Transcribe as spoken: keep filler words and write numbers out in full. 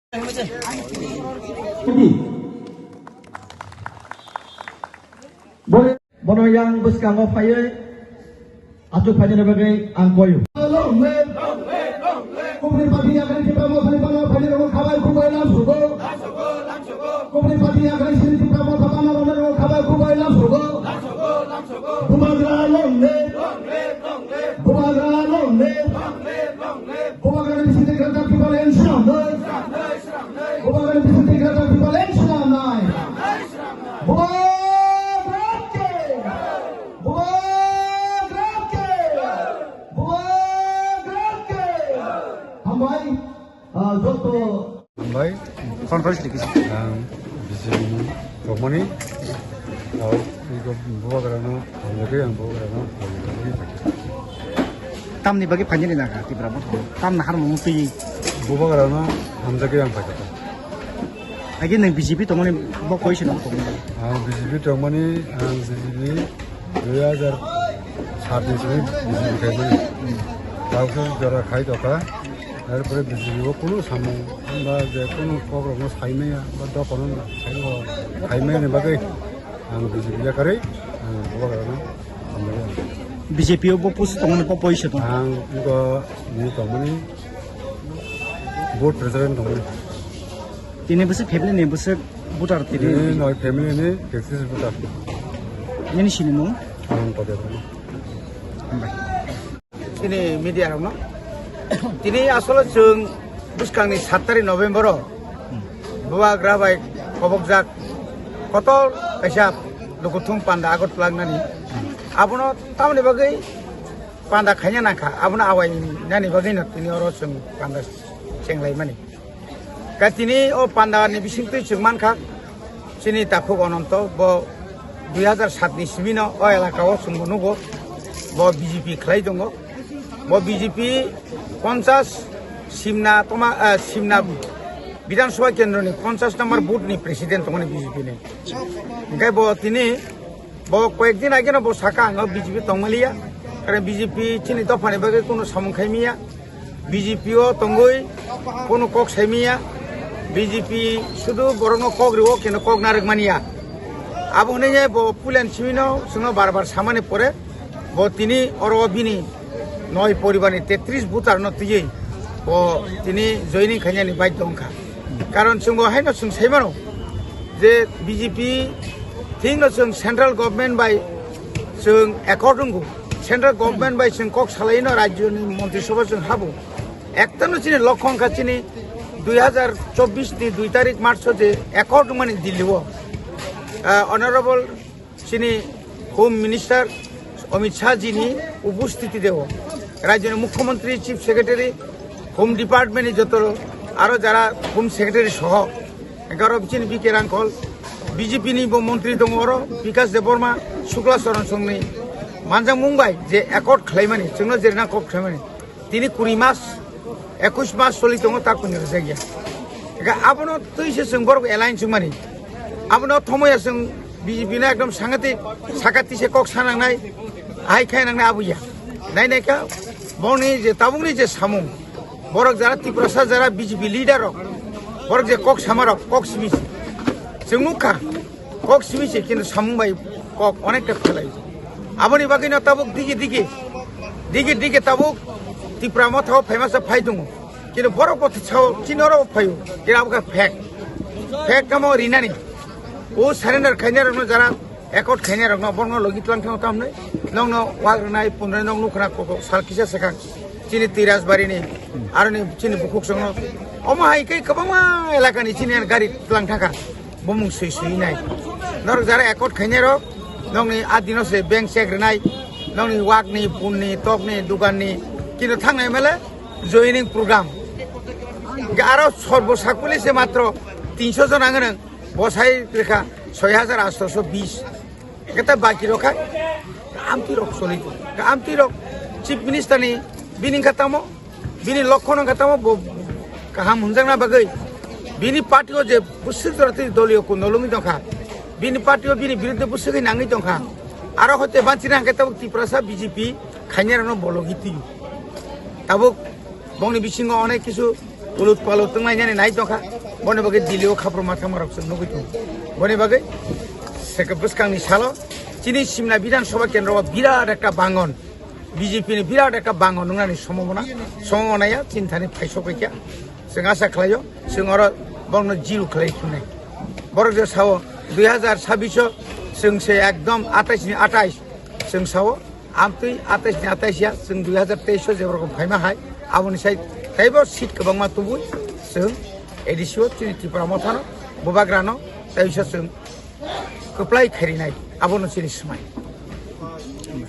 Bono yang bwskango phaiwi achuk phainani bagwi ang koyo. Kubuni party yakarwi Tipra Motha ni bana phainai rokno khabai khubui lam sugo. Kubuni party yakarwi sini Tipra Motha bana rokno khabai khubui lam sugo. Bubagra long live. Bubagra long live. Bubagra ni bising twi greta Tripal N swnamnai. Bubagra ni bising twi greta Tripal N swnamnai. Bubagra ke. Bubagra ke. Bubagra ke. Hambai, ah, joto. Hambai. Conference dikis. Ang bising tongmani. Au, iko Bubagrano, hamjagwi ang Bubagrano, hamjagwi. Tamni bagwi phainani nangkha Tipra Motha? Tamni harmung twi? Bubagrano hamjagwi ang phaikha. Agi nang B J P tongmani bo koi sino tongmani? Ang B J P tongmani, ang B J P dui hajar sat ni simi B J P khaimani. Tawkhe jora khai tokha. Erpore B J P o kunu samung ba je kunu kok rokno saimaya ba dophano saimaya ni bagwi ang B J P yakarwi ang Bubagrano hamjagwi ang. B J P o bo pusu tongmani bo poisa tong. Ang iko ni tongmani board president tongmani. Tini bwswk family ni bwswk voter tini? Tini noi family ni tektris voter. Nini sinimung? Ang Kodebra. Hambai. Chini media rokno. Tini asole chwng bwskangni sat tarik November o Bubagra bai kobokjak kotor kaisa lukuthum panda Agartala wngnani. Abono tamoni bagwi panda khaina nangkha, abono awai nani bagwino tini oro chwng panda chenglaimani. Ka tini o panda ni bisingtwi chwng mankha, chini takhuk Ononto bo dui hajar sat ni simino o elaka o chwngbo nugo, bo B J P khlai tongo, bo B J P ponchas Simna toma, ah, Simna Bidhan Sabha kendro ni ponchas number booth ni president tongmani B J P ni. Hingke bo tini Bo koyek din age no bo saka ang B J P tongmaliya, karon B J P chini dophani bagwi kunu samung khaimiya, B J P o tongwi kunu kok saimiya, B J P sudu borokno kok rio keno kok narwk maniya. Abo hwnwi bo puilan simino chwngno bar bar samani pore bo tini oro bini noi poribarni tetris voter no twiwi bo tini joining khainani baidhyo wngkha. Karon chwngbo haino chwng saimano je B J P thikno chwng central government bai chwng accord wngo, central government bai chwng kok salaino rajyoni montri sabha chwng habo. Ektano chini lokho wngkha chini dui hajar chobbish ni dui tarik March o je accord wngmani Delhi o, ah, Honorable chini Home Minister Amit Shah ji ni upostiti deo, rajyoni Mukhyamantri, Chief Secretary, Home Department ni joto aro jara Home Secretary soho, garo chini B K Rangkhol, B J P ni bo montri tongo oro, Bikash Debbarma, Shukla Charan Songni manjakmung bai je accord khlaimani, chwngno jerna kok khlaimani. Tini kuri mas, ekush mas soli tongo, ta kuni rwjakya. Eka abono twi se chwng borok alliance wngmani. Abono thomoya chwng B J P no ekdom sangatik sakati se kok sanangnai, hai khainangnai abo ya. Nai nai kha, boni je tabukni je samung, borok jara Tiprasa jara B J P leader rok, borok je kok sama rok, kok simi se. Chwng nukha. Kok simi se kintu samung bai kok onekta phelai. Aboni bagwino tabuk digi digi, digi digi tabuk Tipra Motha o phaima sa phai tongo. Kintu borok bo sao chini oro phaio, kintu abo khe fake. Fake tamo rinani. O surrender khainai rokno jara accord khainai rokno borokno logi tlang thang tamni. Nokno wak rwnai punrai nok nukha kok sal kisa swkang. Chini Tirasbari ni, aroni chini bukhuk songno. Omo hai khe kwbangma elaka ni chini gari tlang thangkha. Bumung sui sui nai. Norok jara accord khainai rok, nokni adino se bank check rwnai, nokni wakni, punni, tokni, dukanni, kino thangnai mele joining program. Hingke aro sorbo sakuli se matro tinso jon ang rwng, bosai rekha soi hajar asto so bis. Keta baki rok kha, amtwi rok soli, amtwi rok chief minister ni bini kha tamo, Bini lokhono wngkha tamo bo kaham hwnjakna bagwi. Bini party o je bwswk jora twi doliyo kundolwngwi tongkha. Bini party o bini biruddhe bwswkgwi nangwi tongkha. Aro hoite banchina hwnkhe tabuk Tiprasa B J P khainai rokno bologwi twi. Tabuk bongni bisingo onek kisu ulut palut tonglainani nai tongkha. Boni bagwi Delhi o khapruma thangmarok chwng nugwi tongo. Boni bagwi seke bwskangni salo chini Simna Bidhan Sabha kendro o birat ekta bangon, B J P ni birat ekta bangon wngnani somomona, somomona ya chini thani phaisok kha. Chwng asa khlaio, chwng oro bongno jiru khlai thunai. Borok je sao dui hazar sabbish o chwng se ekdom atais ni atais chwng sao. Amtwi atais ni atais ya, chwng dui hazar teis o je borok phaima hai, aboni sai taibo seat kwbangma tubui chwng A D C o chini Tipra Mothano, Bubagrano, taiso chwng kwplai khairinai, abono chini swmai.